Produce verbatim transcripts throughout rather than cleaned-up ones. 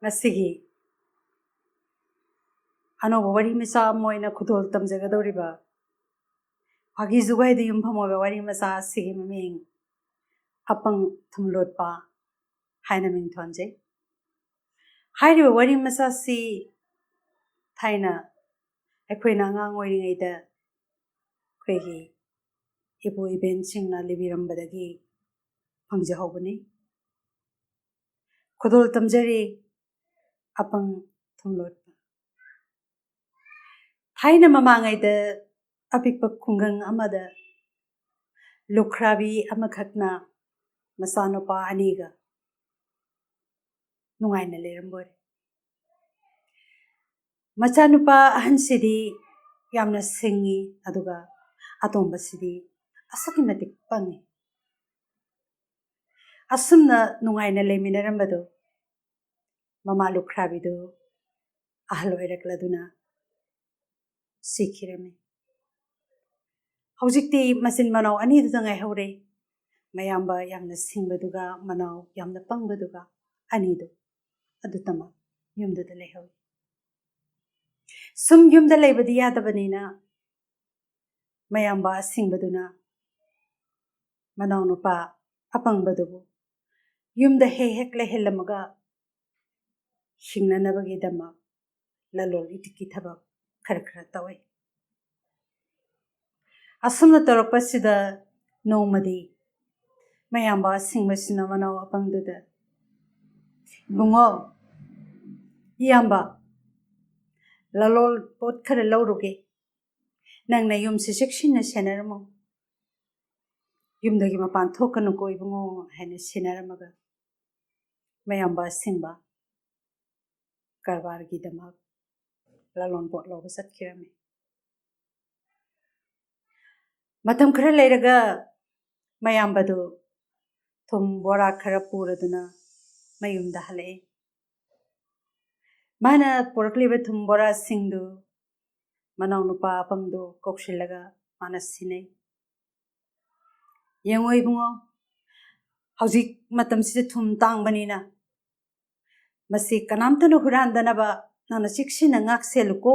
ꯉꯁꯤꯒꯤ ꯑꯅꯧꯕ ꯋꯥꯔꯤ ꯃꯆꯥ ꯑꯃ ꯑꯣꯏꯅ ꯈꯨꯗꯣꯜ ꯇꯝꯖꯒꯗꯧꯔꯤꯕ ꯐꯥꯒꯤ ꯖꯨꯒꯥꯏꯗ ꯌꯨꯝꯐꯝ ꯑꯣꯏꯕ ꯋꯥꯔꯤ ꯃꯆꯥ ꯑꯁꯤꯒꯤ ꯃꯃꯤꯡ ꯑꯄꯪ ꯊꯨꯝꯂꯣꯠꯄ ꯍꯥꯏꯅ ꯃꯤꯡ ꯊꯣꯟꯖꯩ꯫ ꯍꯥꯏꯔꯤꯕ ꯋꯥꯔꯤ ꯃꯆꯥꯁꯤ ꯊꯥꯏꯅ ꯑꯩꯈꯣꯏꯅ ꯑꯉꯥꯡ ꯑꯣꯏꯔꯤꯉꯩꯗ ꯑꯩꯈꯣꯏꯒꯤ ꯏꯄꯨ ꯏꯕꯦꯟꯁꯤꯡꯅ ꯂꯤꯕꯤꯔꯝꯕꯗꯒꯤ ꯐꯪꯖꯍꯧꯕꯅꯤ꯫ ꯈꯨꯗꯣꯜ ꯇꯝꯖꯔꯤ ꯑꯄꯪ ꯊꯨꯝꯂꯣꯠꯄ꯫ ꯊꯥꯏꯅ ꯃꯃꯥꯡꯉꯩꯗ ꯑꯄꯤꯛꯄ ꯈꯨꯡꯒꯪ ꯑꯃꯗ ꯂꯨꯈ꯭ꯔꯥꯕꯤ ꯑꯃꯈꯛꯅ ꯃꯆꯥꯅꯨꯄꯥ ꯑꯅꯤꯒ ꯅꯨꯡꯉꯥꯏꯅ ꯂꯩꯔꯝꯕ ꯑꯣꯏꯔꯦ꯫ ꯃꯆꯥꯅꯨꯄꯥ ꯑꯍꯟꯁꯤꯗꯤ ꯌꯥꯝꯅ ꯁꯤꯡꯉꯤ, ꯑꯗꯨꯒ ꯑꯇꯣꯝꯕꯁꯤꯗꯤ ꯑꯁꯨꯛꯀꯤ ꯃꯇꯤꯛ ꯄꯪꯉꯤ꯫ ꯑꯁꯨꯝꯅ ꯅꯨꯡꯉꯥꯏꯅ ꯂꯩꯃꯤꯟꯅꯔꯝꯕꯗꯨ ꯃꯃꯥ ꯂꯨꯈ꯭ꯔꯥꯕꯤꯗꯨ ꯑꯍꯜ ꯑꯣꯏꯔꯛꯂꯗꯨꯅ ꯁꯤꯈꯤꯔꯝꯃꯤ꯫ ꯍꯧꯖꯤꯛꯇꯤ ꯃꯆꯤꯟ ꯃꯅꯥꯎ ꯑꯅꯤꯗꯨꯗ ꯉꯥꯏꯍꯧꯔꯦ꯫ ꯃꯌꯥꯝꯕ ꯌꯥꯝꯅ ꯁꯤꯡꯕꯗꯨꯒ ꯃꯅꯥꯎ ꯌꯥꯝꯅ ꯄꯪꯕꯗꯨꯒ ꯑꯅꯤꯗꯨ ꯑꯗꯨꯇꯃꯛ ꯌꯨꯝꯗꯨꯗ ꯂꯩꯍꯧꯏ꯫ ꯁꯨꯝ ꯌꯨꯝꯗ ꯂꯩꯕꯗꯤ ꯌꯥꯗꯕꯅꯤꯅ ꯃꯌꯥꯝꯕ ꯑꯁꯤꯡꯕꯗꯨꯅ ꯃꯅꯥꯎꯅꯨꯄꯥ ꯑꯄꯪꯕꯗꯨꯕꯨ ꯌꯨꯝꯗ ꯍꯦꯛ ꯍꯦꯛ ꯂꯩꯍꯜꯂꯝꯃꯒ ꯍꯤꯡꯅꯅꯕꯒꯤꯗꯃꯛ ꯂꯂꯣꯟ ꯏꯇꯤꯛꯀꯤ ꯊꯕꯛ ꯈꯔ ꯈꯔ ꯇꯧꯏ꯫ ꯑꯁꯨꯝꯅ ꯇꯧꯔꯛꯄꯁꯤꯗ ꯅꯣꯡꯃꯗꯤ ꯃꯌꯥꯝꯕ ꯑꯁꯤꯡꯕꯁꯤꯅ ꯃꯅꯥꯎ ꯑꯄꯪꯗꯨꯗ, "ꯏꯕꯨꯡꯉꯣ, ꯏꯌꯥꯝꯕ, ꯂꯂꯣꯟ ꯄꯣꯠ ꯈꯔ ꯂꯧꯔꯨꯒꯦ꯫ ꯅꯪꯅ ꯌꯨꯝꯁꯤ ꯆꯦꯛꯁꯤꯟꯅ ꯁꯦꯟꯅꯔꯝꯃꯨ꯫ ꯌꯨꯝꯗꯒꯤ ꯃꯄꯥꯟ ꯊꯣꯛꯀꯅꯨꯀꯣ ꯏꯕꯨꯡꯉꯣ" ꯍꯥꯏꯅ ꯁꯦꯟꯅꯔꯝꯃꯒ ꯃꯌꯥꯝꯕ ꯑꯁꯤꯡꯕ ꯀꯔꯕꯥꯔꯒꯤꯗꯃꯛ ꯂꯂꯣꯟ ꯄꯣꯠ ꯂꯧꯕ ꯆꯠꯈꯤꯔꯝꯃꯤ꯫ ꯃꯇꯝ ꯈꯔ ꯂꯩꯔꯒ ꯃꯌꯥꯝꯕꯗꯨ ꯊꯨꯝ ꯕꯣꯔꯥ ꯈꯔ ꯄꯨꯔꯗꯨꯅ ꯃꯌꯨꯝꯗ ꯍꯜꯂꯛꯏ꯫ ꯃꯥꯅ ꯄꯨꯔꯛꯂꯤꯕ ꯊꯨꯝ ꯕꯣꯔꯥꯁꯤꯡꯗꯨ ꯃꯅꯥꯎꯅꯨꯄꯥ ꯑꯄꯪꯗꯨ ꯀꯧꯁꯤꯜꯂꯒ ꯃꯥꯅ ꯁꯤꯟꯅꯩ꯫ "ꯌꯦꯡꯉꯣ ꯏꯕꯨꯡꯉꯣ, ꯍꯧꯖꯤꯛ ꯃꯇꯝꯁꯤꯗ ꯊꯨꯝ ꯇꯥꯡꯕꯅꯤꯅ ꯃꯁꯤ ꯀꯅꯥꯝꯇꯅ ꯍꯨꯔꯥꯟꯗꯅꯕ ꯅꯪꯅ ꯆꯦꯛꯁꯤꯟꯅ ꯉꯥꯛ ꯁꯦꯜꯂꯨꯀꯣ꯫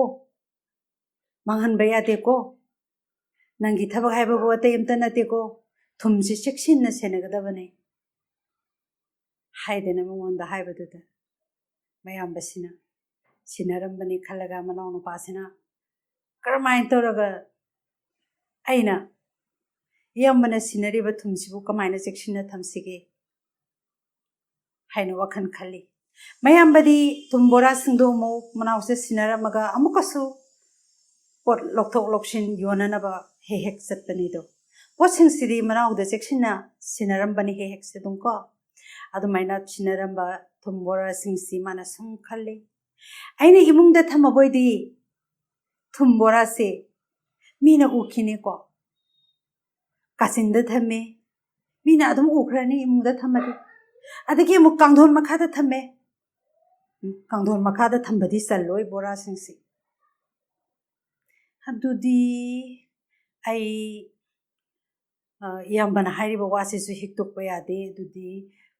ꯃꯥꯡꯍꯟꯕ ꯌꯥꯗꯦꯀꯣ꯫ ꯅꯪꯒꯤ ꯊꯕꯛ ꯍꯥꯏꯕꯕꯨ ꯑꯇꯩ ꯑꯝꯇ ꯅꯠꯇꯦꯀꯣ꯫ ꯊꯨꯝꯁꯤ ꯆꯦꯛꯁꯤꯟꯅ ꯁꯦꯟꯅꯒꯗꯕꯅꯤ" ꯍꯥꯏꯗꯅ ꯃꯉꯣꯟꯗ ꯍꯥꯏꯕꯗꯨꯗ, ꯃꯌꯥꯝꯕꯁꯤꯅ ꯁꯤꯟꯅꯔꯝꯕꯅꯤ ꯈꯜꯂꯒ ꯃꯅꯥꯎꯅꯨꯄꯥꯁꯤꯅ, "ꯀꯔꯝꯍꯥꯏꯅ ꯇꯧꯔꯒ ꯑꯩꯅ ꯏꯌꯥꯝꯕꯅ ꯁꯤꯟꯅꯔꯤꯕ ꯊꯨꯝꯁꯤꯕꯨ ꯀꯃꯥꯏꯅ ꯆꯦꯛꯁꯤꯟꯅ ꯊꯝꯁꯤꯒꯦ?" ꯍꯥꯏꯅ ꯋꯥꯈꯜ ꯈꯜꯂꯤ꯫ ꯃꯌꯥꯝꯕꯗꯤ ꯊꯨꯝ ꯕꯣꯔꯥꯁꯤꯡꯗꯣ ꯑꯃꯨꯛ ꯃꯅꯥꯎꯁꯦ ꯁꯤꯟꯅꯔꯝꯃꯒ ꯑꯃꯨꯛꯀꯁꯨ ꯄꯣꯠ ꯂꯧꯊꯣꯛ ꯂꯧꯁꯤꯟ ꯌꯣꯟꯅꯅꯕ ꯍꯦꯛ ꯍꯦꯛ ꯆꯠꯄꯅꯤꯗꯣ꯫ ꯄꯣꯠꯁꯤꯡꯁꯤꯗꯤ ꯃꯅꯥꯎꯗ ꯆꯦꯛꯁꯤꯟꯅ ꯁꯤꯟꯅꯔꯝꯕꯅꯤ ꯍꯦꯛ ꯍꯦꯛꯁꯦ ꯑꯗꯨꯝ ꯀꯣ꯫ ꯑꯗꯨꯃꯥꯏꯅ ꯁꯤꯟꯅꯔꯝꯕ ꯊꯨꯝ ꯕꯣꯔꯥꯁꯤꯡꯁꯤ ꯃꯥꯅ ꯁꯨꯝ ꯈꯜꯂꯤ, "ꯑꯩꯅ ꯏꯃꯨꯡꯗ ꯊꯝꯃꯕꯣꯏꯗꯤ ꯊꯨꯝ ꯕꯣꯔꯥꯁꯦ ꯃꯤꯅ ꯎꯈꯤꯅꯤꯀꯣ꯫ ꯀꯥꯆꯤꯟꯗ ꯊꯝꯃꯦ, ꯃꯤꯅ ꯑꯗꯨꯝ ꯎꯈ꯭ꯔꯅꯤ ꯏꯃꯨꯡꯗ ꯊꯝꯃꯗꯤ꯫ ꯑꯗꯒꯤ ꯑꯃꯨꯛ ꯀꯥꯡꯊꯣꯟ ꯃꯈꯥꯗ ꯊꯝꯃꯦ, ꯎꯝ, ꯀꯥꯡꯊꯣꯟ ꯃꯈꯥꯗ ꯊꯝꯕꯗꯤ ꯆꯜꯂꯣꯏ ꯕꯣꯔꯥꯁꯤꯡꯁꯤ꯫ ꯑꯗꯨꯗꯤ ꯑꯩ, ꯑ, ꯏꯌꯥꯝꯕꯅ ꯍꯥꯏꯔꯤꯕ ꯋꯥꯁꯤꯁꯨ ꯍꯤꯛꯇꯣꯛꯄ ꯌꯥꯗꯦ꯫ ꯑꯗꯨꯗꯤ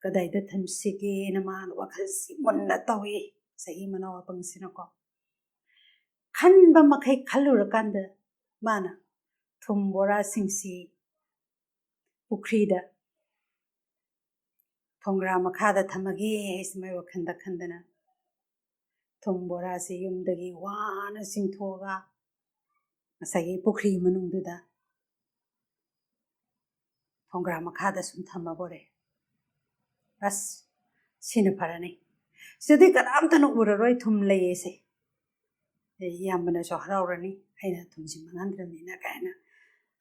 ꯀꯗꯥꯏꯗ ꯊꯝꯁꯤꯒꯦꯅ ꯃꯥꯅ ꯋꯥꯈꯜꯁꯤ ꯃꯨꯟꯅ ꯇꯧꯏ, ꯆꯍꯤ ꯃꯅꯥꯎ ꯑꯄꯪꯁꯤꯅꯀꯣ꯫ ꯈꯟꯕ ꯃꯈꯩ ꯈꯜꯂꯨꯔꯀꯥꯟꯗ ꯃꯥꯅ ꯊꯨꯝ ꯕꯣꯔꯥꯁꯤꯡꯁꯤ ꯄꯨꯈ꯭ꯔꯤꯗ ꯊꯣꯡꯒ꯭ꯔꯥ ꯃꯈꯥꯗ ꯊꯝꯃꯒꯦ ꯍꯥꯏꯁꯤ ꯃꯥꯏ ꯋꯥꯈꯜꯗ ꯈꯟꯗꯅ ꯊꯨꯝ ꯕꯣꯔꯥꯁꯤ ꯌꯨꯝꯗꯒꯤ ꯋꯥꯅ ꯆꯤꯡꯊꯣꯛꯑꯒ ꯉꯁꯥꯏꯒꯤ ꯄꯨꯈ꯭ꯔꯤ ꯃꯅꯨꯡꯗꯨꯗ ꯊꯣꯡꯒ꯭ꯔꯥ ꯃꯈꯥꯗ ꯁꯨꯝ ꯊꯝꯃꯕꯣꯔꯦ꯫ "ꯑꯁ, ꯁꯤꯅ ꯐꯔꯅꯤ, ꯁꯤꯗꯤ ꯀꯅꯥꯝꯇꯅ ꯎꯔꯔꯣꯏ ꯊꯨꯝ ꯂꯩꯌꯦꯁꯦ꯫ ꯑꯦ, ꯏꯌꯥꯝꯕꯅꯁꯨ ꯍꯔꯥꯎꯔꯅꯤ, ꯑꯩꯅ ꯊꯨꯝꯁꯤ ꯃꯥꯡꯍꯟꯗ꯭ꯔꯕꯅꯤꯅ" ꯀꯥꯏꯅ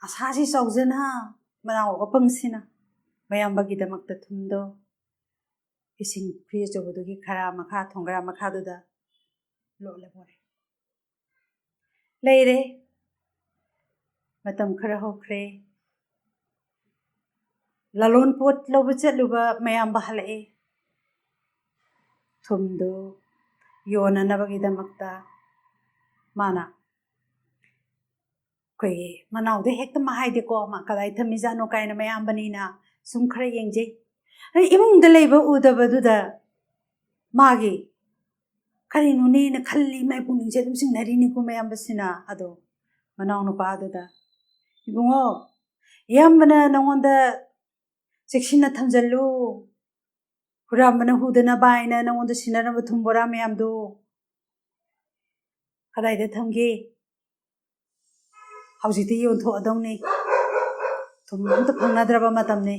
ꯑꯁꯥꯁꯤ ꯆꯥꯎꯖꯅ ꯃꯅꯥꯎ ꯑꯄꯪꯁꯤꯅ ꯃꯌꯥꯝꯕꯒꯤꯗꯃꯛꯇ ꯊꯨꯝꯗꯣ ꯏꯁꯤꯡ ꯄꯨꯈ꯭ꯔꯤ ꯑꯆꯧꯕꯗꯨꯒꯤ ꯈꯔꯥ ꯃꯈꯥ, ꯊꯣꯡꯒ꯭ꯔꯥ ꯃꯈꯥꯗꯨꯗ ꯂꯣꯠꯂꯕꯣꯔꯦ꯫ ꯂꯩꯔꯦ꯫ ꯃꯇꯝ ꯈꯔ ꯍꯧꯈ꯭ꯔꯦ꯫ ꯂꯂꯣꯟ ꯄꯣꯠ ꯂꯧꯕ ꯆꯠꯂꯨꯕ ꯃꯌꯥꯝꯕ ꯍꯜꯂꯛꯑꯦ꯫ ꯊꯨꯝꯗꯨ ꯌꯣꯟꯅꯅꯕꯒꯤꯗꯃꯛꯇ ꯃꯥꯅ ꯑꯩꯈꯣꯏꯒꯤ ꯃꯅꯥꯎꯗ ꯍꯦꯛꯇ ꯃꯥ ꯍꯥꯏꯗꯦꯀꯣ, ꯃꯥ ꯀꯗꯥꯏ ꯊꯝꯃꯤꯖꯥꯠꯅꯣ ꯀꯥꯏꯅ ꯃꯌꯥꯝꯕꯅꯤꯅ ꯁꯨꯝ ꯈꯔ ꯌꯦꯡꯖꯩ꯫ ꯑꯗꯩ ꯏꯃꯨꯡꯗ ꯂꯩꯕ ꯎꯗꯕꯗꯨꯗ ꯃꯥꯒꯤ ꯀꯔꯤꯅꯣꯅꯦꯅ ꯈꯜꯂꯤ, ꯃꯥꯏ ꯄꯨꯛꯅꯤꯡꯁꯦ ꯑꯗꯨꯝ ꯆꯤꯡꯅꯔꯤꯅꯤꯀꯣ ꯃꯌꯥꯝꯕꯁꯤꯅ꯫ ꯑꯗꯣ ꯃꯅꯥꯎꯅꯨꯄꯥꯗꯨꯗ, "ꯏꯕꯨꯡꯉꯣ, ꯏꯌꯥꯝꯕꯅ ꯅꯉꯣꯟꯗ ꯆꯦꯛꯁꯤꯟꯅ ꯊꯝꯖꯜꯂꯨ, ꯍꯨꯔꯥꯟꯕꯅ ꯍꯨꯗꯅꯕ ꯍꯥꯏꯅ ꯅꯉꯣꯟꯗ ꯁꯤꯟꯅꯔꯝꯕ ꯊꯨꯝ ꯕꯣꯔꯥ ꯃꯌꯥꯝꯗꯣ ꯀꯗꯥꯏꯗ ꯊꯝꯒꯦ? ꯍꯧꯖꯤꯛꯇꯤ ꯌꯣꯟꯊꯣꯛꯑꯗꯧꯅꯤ, ꯊꯨꯝ ꯑꯝꯇ ꯐꯪꯅꯗ꯭ꯔꯕ ꯃꯇꯝꯅꯤ"꯫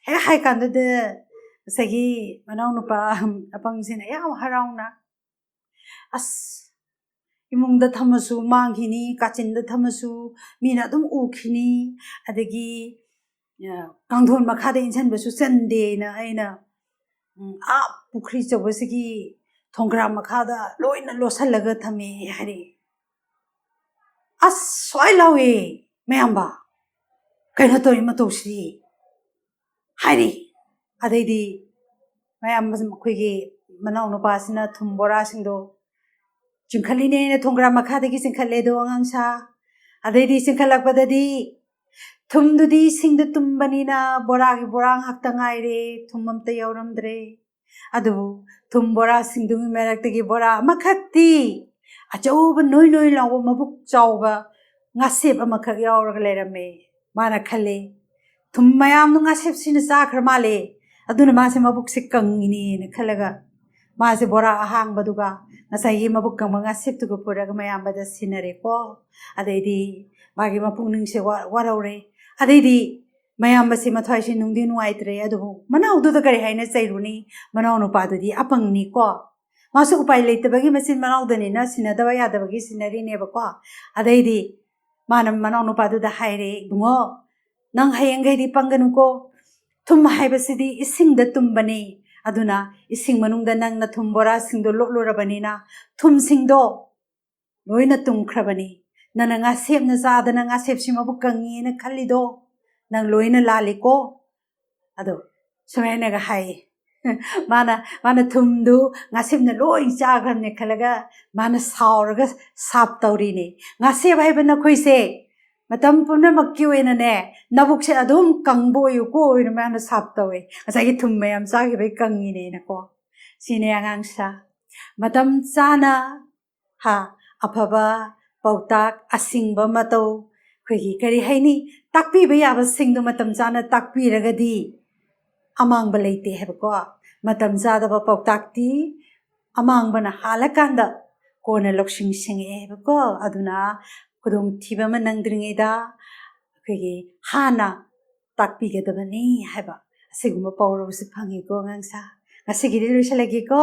ꯍꯦꯛ ꯍꯥꯏ ꯀꯥꯟꯗꯨꯗ ꯉꯁꯥꯏꯒꯤ ꯃꯅꯥꯎꯅꯨꯄꯥ ꯑꯄꯪꯁꯤꯅ ꯌꯥꯝ ꯍꯔꯥꯎꯅ, "ꯑꯁ, ꯏꯃꯨꯡꯗ ꯊꯝꯃꯁꯨ ꯃꯥꯡꯈꯤꯅꯤ, ꯀꯥꯆꯤꯟꯗ ꯊꯝꯃꯁꯨ ꯃꯤꯅ ꯑꯗꯨꯝ ꯎꯈꯤꯅꯤ, ꯑꯗꯒꯤ, ꯑ, ꯀꯥꯡꯊꯣꯟ ꯃꯈꯥꯗ ꯏꯟꯁꯤꯟꯕꯁꯨ ꯆꯟꯗꯦꯅ ꯑꯩꯅ, ꯎꯝ, ꯑꯥ ꯄꯨꯈ꯭ꯔꯤ ꯑꯆꯧꯕꯁꯤꯒꯤ ꯊꯣꯡꯒ꯭ꯔꯥꯝ ꯃꯈꯥꯗ ꯂꯣꯏꯅ ꯂꯣꯠꯁꯤꯜꯂꯒ ꯊꯝꯃꯦ" ꯍꯥꯏꯔꯛꯑꯦ꯫ "ꯑꯁ, ꯁ꯭ꯋꯥꯏ ꯂꯥꯎꯋꯦ ꯃꯌꯥꯝꯕ, ꯀꯩꯅꯣ ꯇꯧꯔꯤ ꯃꯇꯧꯁꯤꯗꯤ" ꯍꯥꯏꯔꯤ꯫ ꯑꯗꯩꯗꯤ ꯃꯌꯥꯝ ꯑꯩꯈꯣꯏꯒꯤ ꯃꯅꯥꯎ ꯅꯨꯄꯥꯁꯤꯅ ꯊꯨꯝ ꯕꯣꯔꯥꯁꯤꯡꯗꯣ ꯆꯤꯡꯈꯠꯂꯤꯅꯦꯅ ꯊꯣꯡꯒ꯭ꯔꯥꯝ ꯃꯈꯥꯗꯒꯤ ꯆꯤꯡꯈꯠꯂꯦ ꯑꯗꯣ ꯑꯉꯥꯡꯁꯥ꯫ ꯑꯗꯩꯗꯤ ꯆꯤꯡꯈꯠꯂꯛꯄꯗꯗꯤ ꯊꯨꯝꯗꯨꯗꯤ ꯏꯁꯤꯡꯗ ꯇꯨꯝꯕꯅꯤꯅ ꯕꯣꯔꯥꯒꯤ ꯕꯣꯔꯥ ꯉꯥꯛꯇ ꯉꯥꯏꯔꯦ, ꯊꯨꯝ ꯑꯝꯇ ꯌꯥꯎꯔꯝꯗ꯭ꯔꯦ꯫ ꯑꯗꯨꯕꯨ ꯊꯨꯝ ꯕꯣꯔꯥꯁꯤꯡꯗꯨꯒꯤ ꯃꯔꯛꯇꯒꯤ ꯕꯣꯔꯥ ꯑꯃꯈꯛꯇꯤ ꯑꯆꯧꯕ ꯅꯣꯏ ꯅꯣꯏ ꯂꯥꯎꯕ ꯃꯕꯨꯛ ꯆꯥꯎꯕ ꯉꯥꯁꯦꯞ ꯑꯃꯈꯛ ꯌꯥꯎꯔꯒ ꯂꯩꯔꯝꯃꯦ꯫ ꯃꯥꯅ ꯈꯜꯂꯦ, "ꯊꯨꯝ ꯃꯌꯥꯝꯗꯣ ꯉꯥꯁꯦꯞꯁꯤꯅ ꯆꯥꯈ꯭ꯔ ꯃꯥꯜꯂꯦ, ꯑꯗꯨꯅ ꯃꯥꯁꯦ ꯃꯕꯨꯛꯁꯦ ꯀꯪꯉꯤꯅꯦꯅ" ꯈꯜꯂꯒ ꯃꯥꯁꯦ ꯕꯣꯔꯥ ꯑꯍꯥꯡꯕꯗꯨꯒ ꯉꯁꯥꯏꯒꯤ ꯃꯕꯨꯛ ꯀꯪꯕ ꯉꯥꯁꯦꯞꯇꯨꯒ ꯄꯨꯔꯒ ꯃꯌꯥꯝꯕꯗ ꯁꯤꯟꯅꯔꯦꯀꯣ꯫ ꯑꯗꯩꯗꯤ ꯃꯥꯒꯤ ꯃꯄꯨꯛꯅꯤꯡꯁꯦ ꯋꯥ-, ꯋꯥꯔꯧꯔꯦ꯫ ꯑꯗꯩꯗꯤ ꯃꯌꯥꯝꯕꯁꯦ ꯃꯊ꯭ꯋꯥꯏꯁꯦ ꯅꯨꯡꯗꯤ ꯅꯨꯡꯉꯥꯏꯇ꯭ꯔꯦ, ꯑꯗꯨꯕꯨ ꯃꯅꯥꯎꯗꯨꯗ ꯀꯔꯤ ꯍꯥꯏꯅ ꯆꯩꯔꯨꯅꯤ? ꯃꯅꯥꯎ ꯅꯨꯄꯥꯗꯨꯗꯤ ꯑꯄꯪꯅꯤꯀꯣ꯫ ꯃꯥꯁꯨ ꯎꯄꯥꯏ ꯂꯩꯇꯕꯒꯤ ꯃꯆꯤꯟ ꯃꯅꯥꯎꯗꯅꯤꯅ ꯁꯤꯟꯅꯗꯕ ꯌꯥꯗꯕꯒꯤ ꯁꯤꯟꯅꯔꯤꯅꯦꯕꯀꯣ꯫ ꯑꯗꯩꯗꯤ ꯃꯥꯅ ꯃꯅꯥꯎ ꯅꯨꯄꯥꯗꯨꯗ ꯍꯥꯏꯔꯦ, "ꯏꯕꯨꯡꯉꯣ, ꯅꯪ ꯍꯌꯦꯡꯈꯩꯗꯤ ꯄꯪꯒꯅꯨꯀꯣ꯫ ꯊꯨꯝ ꯍꯥꯏꯕꯁꯤꯗꯤ ꯏꯁꯤꯡꯗ ꯇꯨꯝꯕꯅꯤ꯫ ꯑꯗꯨꯅ ꯏꯁꯤꯡ ꯃꯅꯨꯡꯗ ꯅꯪꯅ ꯊꯨꯝ ꯕꯣꯔꯥꯁꯤꯡꯗꯣ ꯂꯣꯠꯂꯨꯔꯕꯅꯤꯅ ꯊꯨꯝꯁꯤꯡꯗꯣ ꯂꯣꯏꯅ ꯇꯨꯝꯈ꯭ꯔꯕꯅꯤ꯫ ꯅꯪꯅ ꯉꯥꯁꯦꯞꯅ ꯆꯥꯗꯅ ꯉꯥꯁꯦꯞꯁꯤ ꯃꯕꯨꯛ ꯀꯪꯉꯦꯅ ꯈꯜꯂꯤꯗꯣ ꯅꯪ ꯂꯣꯏꯅ ꯂꯥꯜꯂꯤꯀꯣ"꯫ ꯑꯗꯣ ꯁꯨꯃꯥꯏꯅꯒ ꯍꯥꯏꯌꯦ꯫ ꯃꯥꯅ, ꯃꯥꯅ ꯊꯨꯝꯗꯨ ꯉꯥꯁꯦꯞꯅ ꯂꯣꯏ ꯆꯥꯈ꯭ꯔꯕꯅꯦ ꯈꯜꯂꯒ ꯃꯥꯅ ꯁꯥꯎꯔꯒ ꯁꯥꯞ ꯇꯧꯔꯤꯅꯦ꯫ ꯉꯥꯁꯦꯞ ꯍꯥꯏꯕ ꯅꯈꯣꯏꯁꯦ ꯃꯇꯝ ꯄꯨꯝꯅꯃꯛꯀꯤ ꯑꯣꯏꯅꯅꯦ, ꯅꯕꯨꯛꯁꯦ ꯑꯗꯨꯝ ꯀꯪꯕ ꯑꯣꯏꯌꯨꯀꯣ, ꯑꯣꯏꯅ ꯃꯌꯥꯝꯅ ꯁꯥꯞ ꯇꯧꯋꯦ꯫ ꯉꯁꯥꯏꯒꯤ ꯊꯨꯝ ꯃꯌꯥꯝ ꯆꯥꯈꯤꯕꯩ ꯀꯪꯉꯤꯅꯦꯅꯀꯣ꯫ ꯁꯤꯅꯦ ꯑꯉꯥꯡꯁꯥ꯫ ꯃꯇꯝ ꯆꯥꯅ, ꯍꯥ, ꯑꯐꯕ ꯄꯥꯎꯇꯥꯛ, ꯑꯁꯤꯡꯕ ꯃꯇꯧ, ꯑꯩꯈꯣꯏꯒꯤ ꯀꯔꯤ ꯍꯥꯏꯅꯤ, ꯇꯥꯛꯄꯤꯕ ꯌꯥꯕꯁꯤꯡꯗꯣ ꯃꯇꯝ ꯆꯥꯅ ꯇꯥꯛꯄꯤꯔꯒꯗꯤ ꯑꯃꯥꯡꯕ ꯂꯩꯇꯦ ꯍꯥꯏꯕꯀꯣ꯫ ꯃꯇꯝ ꯆꯥꯗꯕ ꯄꯥꯎꯇꯥꯛꯇꯤ ꯑꯃꯥꯡꯕꯅ ꯍꯥꯜꯂꯀꯥꯟꯗ ꯀꯣꯟꯅ ꯂꯧꯁꯤꯡ ꯁꯤꯡꯉꯛꯑꯦ ꯍꯥꯏꯕꯀꯣ꯫ ꯑꯗꯨꯅ ꯈꯨꯗꯣꯡꯊꯤꯕ ꯑꯃ ꯅꯪꯗ꯭ꯔꯤꯉꯩꯗ ꯑꯩꯈꯣꯏꯒꯤ ꯍꯥꯟꯅ ꯇꯥꯛꯄꯤꯒꯗꯕꯅꯤ ꯍꯥꯏꯕ ꯑꯁꯤꯒꯨꯝꯕ ꯄꯥꯎꯔꯧꯁꯦ ꯐꯪꯉꯤꯀꯣ ꯑꯉꯥꯡꯁꯥ꯫ ꯉꯁꯤꯒꯤꯗꯤ ꯂꯣꯏꯁꯤꯜꯂꯒꯦꯀꯣ꯫